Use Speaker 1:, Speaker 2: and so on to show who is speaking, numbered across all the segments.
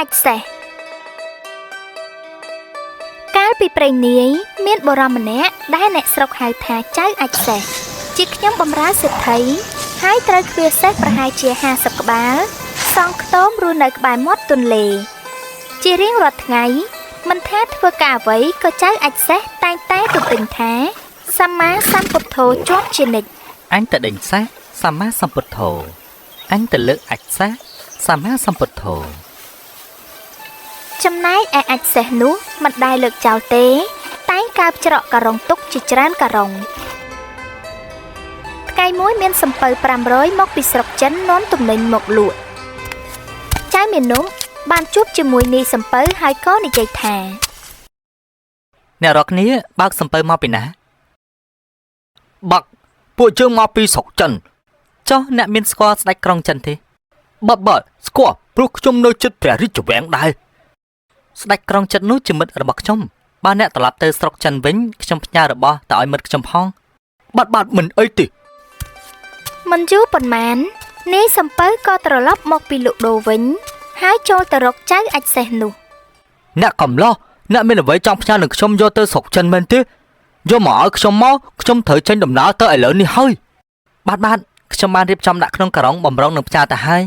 Speaker 1: អាចសេះកាលពីព្រេងនាយមានបុរសម្នាក់ដែលអ្នកស្រុកហៅថាចៅអាចសេះជាខ្ញុំបម្រើសេដ្ឋីហើយត្រូវឃ្វាលសេះប្រហែលជា50ក្បាលសង់ខ្ទមរស់នៅក្បែរមាត់ទន្លេជារៀងរាល់ថ្ងៃមិនថាធ្វើការអ្វីក៏ចៅអាចសេះតែងតែទទិញថាសម្មាសម្ពុទ្ធោជាប់ជានិច្ច
Speaker 2: អញទៅដេញសេះសម្មាសម្ពុទ្ធោអញទៅលើកអាចសេះសម្មាសម្ពុទ្ធោ
Speaker 1: ចំណែកឯអាចសេះនោះមិនដែលលើកចោលទេតែងកើបច្រកការ៉ុងទុកជាច្រើនការ៉ុងថ្ងៃមួយមានសំពៅ500មកពីស្រុកចិននាំទំនិញមកលក់ចៅមានុបានជួបជាមួយនាយសំពៅហើយក៏និយាយថា
Speaker 2: អ្នករាល់គ្នាបើកសំពៅមកពីណាបាក់ពួកយើងមកពីស្រុកចិនចុះអ្នកមានស្គាល់ស្ដេចក្រុងចិនទេបាទស្គាល់ព្រោះខ្ញុំនៅជិតព្រះរាជវាំងដែរស្ដេចក្រុងចិននោះជាមិត្តរបស់ខ្ញុំបើអ្នកត្រឡប់ទៅស្រុកចិនវិញខ្ញុំផ្ញើរបស់ទៅឲ្យមិត្តខ្ញុំផងបាទមិនអីទេ
Speaker 1: មិនយូរប៉ុន្មាននាយសំពៅក៏ត្រឡប់មកពីលក់ដូរវិញហើយចូលទៅរកចៅអាចសេះនោះ
Speaker 2: អ្នកកំឡោះអ្នកមានអ្វីចង់ផ្ញើនឹងខ្ញុំយកទៅស្រុកចិនមែនទេយកមកឲ្យខ្ញុំមកខ្ញុំត្រូវចេញដំណើរទៅឥឡូវនេះហើយបាទខ្ញុំបានរៀបចំដាក់ក្នុងការុងបំរុងនឹងផ្ញើទៅហើយ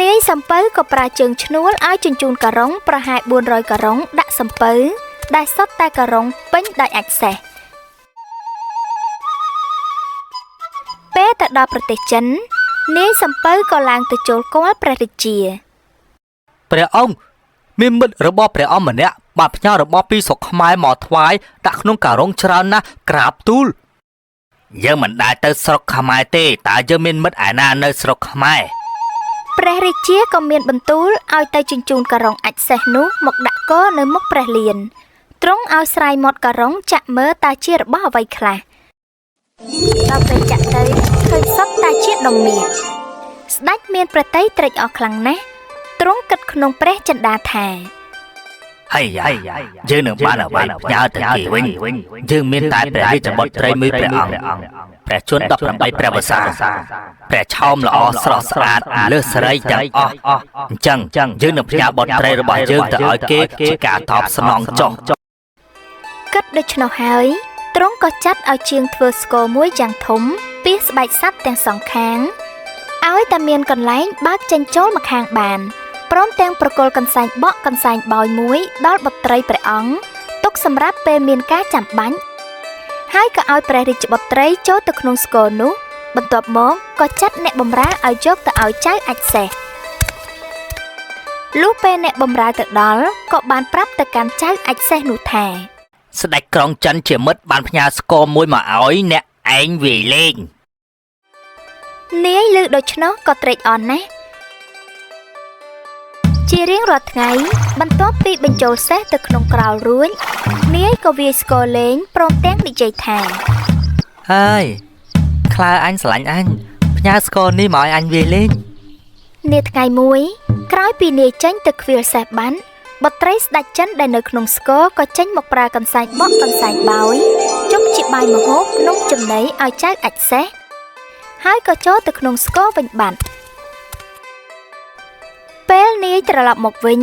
Speaker 1: នាយសំពៅក៏ប្រើជើងឈ្នួលឲ្យជញ្ជូនការុងប្រហែល400ការុងដាក់សំពៅដែលសុទ្ធតែការុងពេញដោយអាចសេះពេលទៅដល់ប្រទេសចិននាយសំពៅក៏ឡើងទៅចូលគាល់ព្រះរាជា
Speaker 2: ព្រះអង្គមានមិត្តរបស់ព្រះអង្គម្នាក់បានផ្ញើរបស់ពីស្រុកខ្មែរមកថ្វាយដាក់ក្នុងការុងច្រើនណាស់ក្រាបទូលយើងមិនដែលទៅស្រុកខ្មែរទេតើយើងមានមិត្តឯណានៅស្រុកខ្មែរ
Speaker 1: ព្រះរាជាក៏មានបន្ទូលឲ្យទៅជញ្ជូនការុងអាចសេះនោះមកដាក់កនៅមុខព្រះលានទ្រង់ឲ្យស្រាយមាត់ការុងចាក់មើលតើជារបស់អ្វីខ្លះដល់ពេលចាក់ទៅឃើញសុទ្ធតែជាដុំមាសស្ដេចមានប្រតិយត្រេកអរខ្លាំងណាស់ទ្រង់គិតក្នុងព្រះចិន្តាថា
Speaker 2: ហើយយើងនឹងបានអ្វីផ្ញើទៅគេវិញយើងមានតែព្រះរាជបុត្រីមួយព្រះអង្គព្រះជន្ម18ព្រះវស្សាព្រះឆោមល្អស្រស់ស្អាតលើសសេរីទាំងអស់អញ្ចឹងយើងនឹងផ្ញើបុត្រីរបស់យើងទៅឲ្យគេជាការតបស្នងចុះ
Speaker 1: គិតដូច្នោះហើយទ្រង់ក៏ចាត់ឲ្យជាងធ្វើស្គរមួយយ៉ាងធំពាសស្បែកសត្វទាំងសងខាងឲ្យតែមានកន្លែងបើកចេញចូលម្ខាងបានព្រមទាំងប្រគល់កន្សែងបក់កន្សែងបោយមួយដល់បុត្រីព្រះអង្គទុកសម្រាប់ពេលមានការចាំបាច់ហើយក៏ឲ្យព្រះរាជបុត្រីចូលទៅក្នុងស្គរនោះបន្ទាប់មកក៏ចាត់អ្នកបម្រើឲ្យយកទៅឲ្យចៅអាចសេះលុះពេលអ្នកបម្រើទៅដល់ក៏បានប្រាប់ទៅកាន់ចៅអាចសេះនោះថា
Speaker 2: ស្ដេចក្រុងចិនជាមិត្តបានផ្ញើស្គរមួយមកឲ្យអ្នកឯងវាយលេង
Speaker 1: នាយឮដូច្នោះក៏ត្រេកអរណាស់ជារៀងរាល់ថ្ងៃបន្ទាប់ពីបញ្ចូលសេះទៅក្នុងក្រោលរួចនាយក៏វាយស្គរលេងព្រមទាំងនិយាយថា
Speaker 2: ហើយខ្លាអញស្រឡាញ់អញផ្ញើស្គរនេះមកឲ្យអញវាយលេង
Speaker 1: នាថ្ងៃមួយក្រោយពីនាយចេញទៅខ្វៀលសេះបានបុត្រីស្ដេចចិនដែលនៅក្នុងស្គរក៏ចេញមកប្រើកន្សែងបក់កន្សែងបោយជុំជាបាយម្ហូបនំចំណីឲ្យចៅអាចសេះហើយក៏ចូលទៅក្នុងស្គរវិញបានពេលនាយត្រឡប់មកវិញ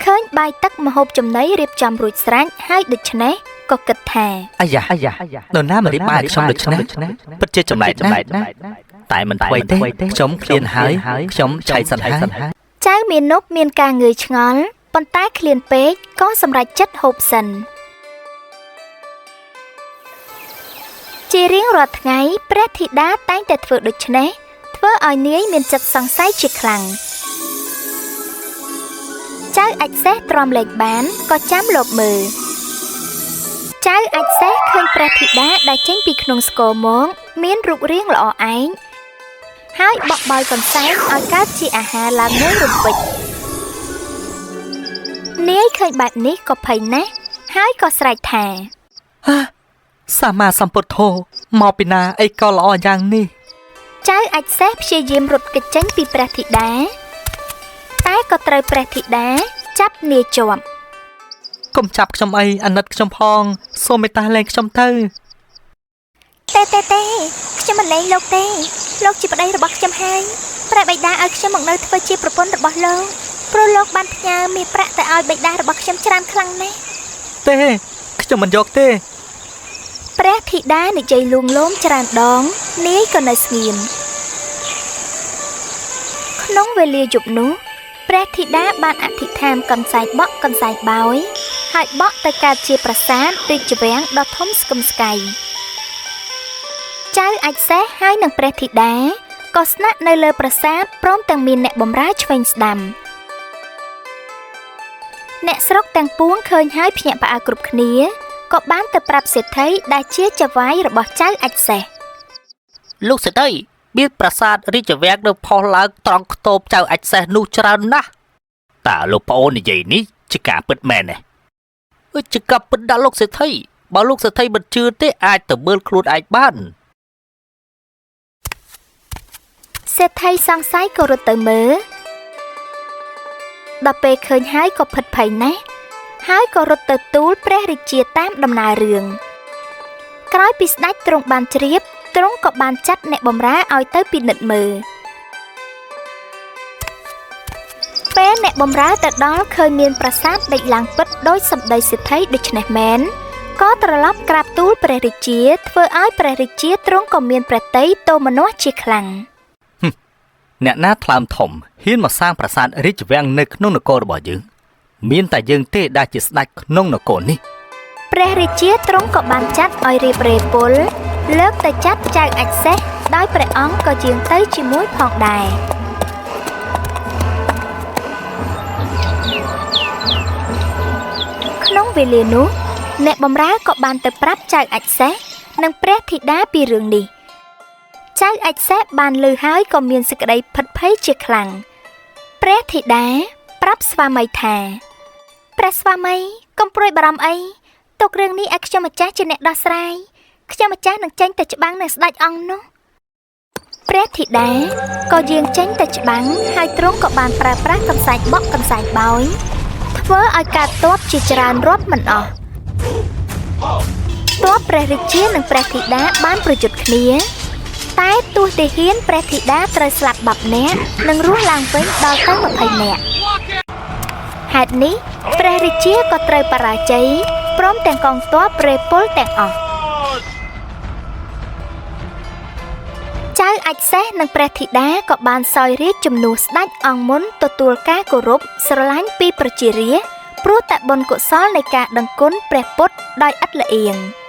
Speaker 1: ឃើញបាយទឹកម្ហូបចំណីរៀបចំរួចស្រេចហើយដូច្នេះក៏គិតថា
Speaker 2: អាយ៉ានរណាមករៀបបាយខ្ញុំដូច្នេះពិតជាចម្លែកណាស់តែមិនថ្មីទេខ្ញុំឃ្លានហើយខ្ញុំឆៃសិនហើយ
Speaker 1: ចៅមានុមានការងឿយឆ្ងល់ប៉ុន្តែឃ្លានពេកក៏សម្រេចចិត្តហូបសិនជារៀងរាល់ថ្ងៃព្រះធីតាតែងតែធ្វើដូច្នេះធ្វើឲ្យនាយមានចិត្តសង្ស័យជាខ្លាំងចៅអាចសេះទ្រាំលេខបានក៏ចាំលបមើលចៅអាចសេះឃើញព្រះធីតាដែលចេញពីក្នុងស្គរមកមានរូបរាងល្អឯងហើយបក់បោយកន្សែងឲ្យកើតជាអាហារឡើងមួយរំពេចនាយឃើញបែបនេះក៏ភ័យណាស់ហើយក៏ស្រែកថា
Speaker 2: សម្មាសម្ពុទ្ធោមកពីណាអីក៏ល្អយ៉ាងនេះ
Speaker 1: ចៅអាចសេះព្យាយាមរត់គេចចេញពីព្រះធីតាតែក៏ត្រូវព្រះធីតាចាប់នាយជាប់
Speaker 2: កុំចាប់ខ្ញុំអីអាណិតខ្ញុំផងសូមមេត្តាលែងខ្ញុំទៅ
Speaker 1: ទេខ្ញុំមិនលែងលោកទេលោកជាប្តីរបស់ខ្ញុំហើយព្រះបិតាឲ្យខ្ញុំមកនៅធ្វើជាប្រពន្ធរបស់លោក ព្រោះលោកបានផ្ញើមាសប្រាក់ទៅឲ្យបិតារបស់ខ្ញុំច្រើនខ្លាំងណាស់
Speaker 2: ទេខ្ញុំមិនយកទេ
Speaker 1: ព្រះធីតានិយាយលួងលោមច្រើនដងនាយក៏នៅស្ងៀមក្នុងវេលាយប់នោះព្រះធីតាបានអធិដ្ឋានកន្សែងបក់កន្សែងបោយហើយបក់ទៅកើតជាប្រាសាទរាជវាំងដ៏ធំស្កឹមស្កៃចៅអាចសេះហើយនឹងព្រះធីតាក៏ស្នាក់នៅលើប្រាសាទព្រមទាំងមានអ្នកបម្រើឆ្វេងស្ដាំអ្នកស្រុកទាំងពួងឃើញហើយភ្ញាក់ផ្អើលគ្រប់គ្នាក៏បានទៅប្រាប់សេដ្ឋីដែលជាចៅហ្វាយរបស់ចៅអាចសេះ
Speaker 2: លោកសេដ្ឋីមានប្រាសាទរាជវាំងនៅផុសឡើងត្រង់ខ្ទមចៅអាចសេះនោះច្រើនណាស់តើលោកប្អូននិយាយនេះជាការពិតមែនទេអឺជាការពិតដល់លោកសេដ្ឋីបើលោកសេដ្ឋីមិនជឿទេអាចទៅមើលខ្លួនឯងបាន
Speaker 1: សេដ្ឋីសង្ស័យក៏រត់ទៅមើលដល់ពេលឃើញហើយក៏ភិតភ័យណាស់ហើយក៏រត់ទៅទូលព្រះរាជាតាមដំណើររឿងក្រោយពីស្ដេចទ្រង់បានជ្រាបទ្រង់ក៏បានចាត់អ្នកបម្រើឲ្យទៅពិនិត្យមើលពេលអ្នកបម្រើទៅដល់ឃើញមានប្រាសាទដេចឡើងពិតដោយសម្ដីសេដ្ឋីដូច្នេះមែនក៏ត្រឡប់ក្រាបទូលព្រះរាជាធ្វើឲ្យព្រះរាជាទ្រង់ក៏មានព្រះទ័យទោមនស្សជាខ្លាំង
Speaker 2: អ្នកណាថ្លើមធំហ៊ានមកសាងប្រាសាទរាជវាំងនៅក្នុងនគររបស់យើងមានតែយើងទេដែលជាស្ដេចក្នុងនគរនេះ
Speaker 1: ព្រះរាជាទ្រង់ក៏បានចាត់ឲ្យរៀបរេពលលើកទៅចាត់ចៅអាចសេះដោយព្រះអង្គក៏យាងទៅជាមួយផងដែរក្នុងវេលានោះអ្នកបម្រើក៏បានទៅប្រាប់ចៅអាចសេះនិងព្រះធីតាពីរឿងនេះចៅអាចសេះបានឮហើយក៏មានសេចក្តីភិតភ័យជាខ្លាំងព្រះធីតាប្រាប់ស្វាមីថាព្រះស្វាមីកុំព្រួយបារម្ភអីទុករឿងនេះឲ្យខ្ញុំម្ចាស់ជាអ្នកដោះស្រាយខ្ញុំម្ចាស់នឹងចេញទៅច្បាំងនឹងស្ដេចអង្គនោះព្រះធីតាក៏យាងចេញទៅច្បាំងហើយទ្រង់ក៏បានប្រើប្រាស់កន្សែងបក់កន្សែងបោយធ្វើឲ្យកើតទ័ពជាច្រើនរាប់មិនអស់ទ័ពព្រះរាជានិងព្រះធីតាបានប្រយុទ្ធគ្នាតែទោះទាហានព្រះធីតាត្រូវស្លាប់10នាក់និងរស់ឡើងវិញដល់ទៅ20នាក់ហេតុនេះព្រះរាជាក៏ត្រូវបរាជ័យព្រមទាំងកងទ័ពរេពលទាំងអស់ចៅអាចសេះនិងព្រះធីតាក៏បានសោយរាជជំនួសស្ដេចអង្គមុនទទួលការគោរពស្រឡាញ់ពីប្រជារាស្ត្រព្រោះតែបុណ្យកុសលនៃការដឹងគុណព្រះពុទ្ធដោយឥតល្អៀង។